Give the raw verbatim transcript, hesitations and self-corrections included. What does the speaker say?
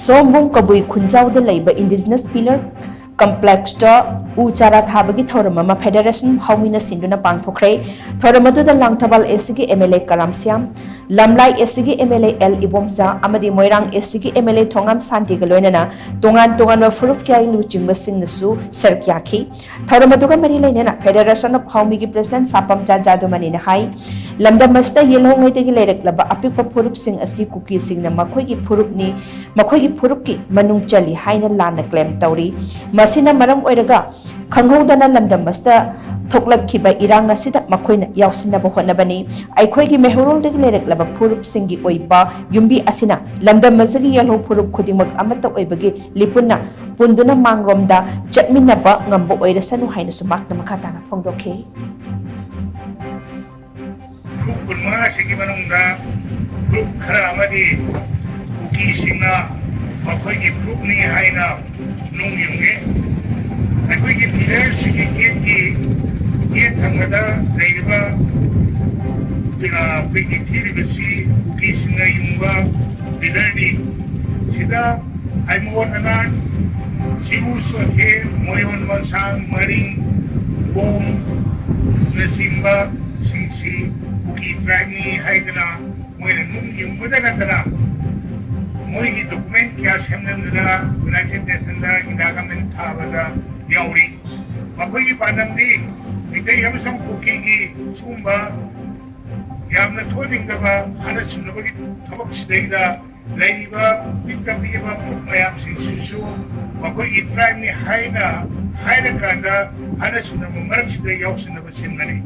ꯁꯣꯝꯕꯨꯡ ꯀꯕꯨꯏ ꯈꯨꯟꯖꯥꯎꯗ ꯂꯩꯕ Indigenous Pillar Complexꯇ ꯎ ꯆꯥꯔꯥ ꯊꯥꯕꯒꯤ ꯊꯧꯔꯝ ꯑꯃ Federation of Haomina ꯁꯤꯟꯗꯨꯅ ꯄꯥꯡꯊꯣꯛꯈ꯭ꯔꯦ꯫ ꯊꯧꯔꯝ ꯑꯗꯨꯗ ꯂꯥꯡꯊꯕꯥꯜ ACꯒꯤ MLA ꯀꯔꯥꯝ ꯁ꯭ꯌꯥꯝ, ꯂꯝꯂꯥꯏ ACꯒꯤ MLA ꯑꯦꯜ ꯏꯕꯣꯝꯆꯥ ꯑꯃꯗꯤ ꯃꯣꯏꯔꯥꯡ ACꯒꯤ MLA ꯊꯣꯉꯥꯝ ꯁꯥꯟꯇꯤꯒ ꯂꯣꯏꯅꯅ ꯇꯣꯉꯥꯟ ꯇꯣꯉꯥꯟꯕ ꯐꯨꯔꯨꯞ ꯀꯌꯥꯒꯤ ꯂꯨꯆꯤꯡꯕꯁꯤꯡꯅꯁꯨ ꯁꯔꯨꯛ ꯌꯥꯈꯤ꯫ ꯊꯧꯔꯝ ꯑꯗꯨꯒ ꯃꯔꯤ ꯂꯩꯅꯅ Federation of Haomiꯒꯤ President ꯁꯥꯄꯝꯆꯥ ꯖꯥꯗꯨꯃꯅꯤꯅ ꯍꯥꯏ, ꯂꯝꯗꯝ ꯑꯁꯤꯗ ꯌꯦꯜꯍꯧꯉꯩꯗꯒꯤ ꯂꯩꯔꯛꯂꯕ ꯑꯄꯤꯛꯄ ꯐꯨꯔꯨꯞꯁꯤꯡ ꯑꯁꯤ ꯀꯨꯀꯤꯁꯤꯡꯅ ꯃꯈꯣꯏꯒꯤ ꯐꯨꯔꯨꯞꯅꯤ, ꯃꯈꯣꯏꯒꯤ ꯐꯨꯔꯨꯞꯀꯤ ꯃꯅꯨꯡ ꯆꯜꯂꯤ ꯍꯥꯏꯅ ꯂꯥꯟꯅ claim ꯇꯧꯔꯤ꯫ ꯃꯁꯤꯅ ꯃꯔꯝ ꯑꯣꯏꯔꯒ ꯈꯪꯍꯧꯗꯅ ꯂꯝꯗꯝ ꯑꯁꯤꯗ ꯊꯣꯛꯂꯛꯈꯤꯕ ꯏꯔꯥꯡ ꯑꯁꯤꯗ ꯃꯈꯣꯏꯅ ꯌꯥꯎꯁꯤꯟꯅꯕ ꯍꯣꯠꯅꯕꯅꯤ꯫ ꯑꯩꯈꯣꯏꯒꯤ ꯃꯩꯍꯧꯔꯣꯜꯗꯒꯤ ꯂꯩꯔꯛꯂꯕ ꯐꯨꯔꯨꯞꯁꯤꯡꯒꯤ ꯑꯣꯏꯕ ꯌꯨꯝꯕꯤ ꯑꯁꯤꯅ ꯂꯝꯗꯝ ꯑꯁꯤꯒꯤ ꯌꯦꯜꯍꯧ ꯐꯨꯔꯨꯞ ꯈꯨꯗꯤꯡꯃꯛ ꯑꯃꯠꯇ ꯑꯣꯏꯕꯒꯤ ꯂꯤꯄꯨꯟꯅ ꯄꯨꯟꯗꯨꯅ ꯃꯥꯡꯂꯣꯝꯗ ꯆꯠꯃꯤꯟꯅꯕ ꯉꯝꯕ ꯑꯣꯏꯔꯁꯅꯨ ꯍꯥꯏꯅꯁꯨ ꯃꯍꯥꯛꯅ ꯃꯈꯥ ꯇꯥꯅ ꯐꯣꯡꯗꯣꯛꯈꯤ꯫ ꯐꯨꯔꯨꯞ ꯀꯨꯟꯃꯉꯥꯁꯤꯒꯤ ꯃꯅꯨꯡꯗ ꯐꯨꯔꯨꯞ ꯈꯔ ꯑꯃꯗꯤ ꯀꯨꯀꯤꯁꯤꯡꯅ ꯃꯈꯣꯏꯒꯤ ꯐꯨꯔꯨꯞꯅꯤ ꯍꯥꯏꯅ ꯅꯨꯡ ꯌꯨꯡꯉꯤ꯫ ꯑꯩꯈꯣꯏꯒꯤ pillarꯁꯤꯒꯤ ꯒꯦꯠꯀꯤ ꯒꯦꯠ ꯊꯪꯕꯗ ꯂꯩꯔꯤꯕ, ꯑ, ꯑꯩꯈꯣꯏꯒꯤ ꯊꯤꯔꯤꯕꯁꯤ ꯀꯨꯀꯤꯁꯤꯡꯅ ꯌꯨꯡꯕ pillarꯅꯤ꯫ ꯁꯤꯗ ꯍꯩꯃꯣꯠ ꯑꯅꯥꯟ, ꯆꯤꯔꯨ ꯆꯣꯊꯦ, ꯃꯣꯌꯣꯟ ꯃꯣꯟꯁꯥꯡ, ꯃꯔꯤꯡ, ꯕꯣꯝꯅꯆꯤꯡꯕꯁꯤꯡꯁꯤ ꯀꯨꯀꯤ tribeꯅꯤ ꯍꯥꯏꯗꯅ ꯃꯣꯏꯅ ꯅꯨꯡ ꯌꯨꯡꯕꯗ ꯅꯠꯇꯅ ꯃꯣꯏꯒꯤ document ꯀꯌꯥ ꯁꯦꯝꯅꯗꯨꯅ United Nationsꯗ ꯏꯟꯗꯤꯌꯥ government ꯊꯥꯕꯗ ꯌꯥꯎꯔꯤ꯫ ꯃꯈꯣꯏꯒꯤ ꯄꯥꯟꯗꯝꯗꯤ ꯃꯤꯇꯩ ꯑꯃꯁꯨꯡ ꯀꯨꯀꯤꯒꯤ ꯁꯤꯒꯨꯝꯕ ꯌꯥꯝꯅ ꯊꯣꯛꯍꯟꯅꯤꯡꯗꯕ ꯍꯥꯠꯅ ꯁꯨꯅꯕꯒꯤ ꯊꯕꯛꯁꯤꯗꯩꯗ ꯂꯩꯔꯤꯕ ꯄꯤꯛꯇ ꯄꯤꯛꯏꯕ ꯐꯨꯔꯨꯞ ꯃꯌꯥꯝꯁꯤꯡꯁꯤꯁꯨ ꯃꯈꯣꯏꯒꯤ tribeꯅꯤ ꯍꯥꯏꯅ ꯍꯥꯏꯔꯀꯥꯟꯗ ꯍꯥꯠꯅ ꯁꯨꯅꯕ ꯃꯔꯛꯁꯤꯗ ꯌꯥꯎꯁꯤꯟꯅꯕ ꯁꯤꯟꯕꯅꯤ꯫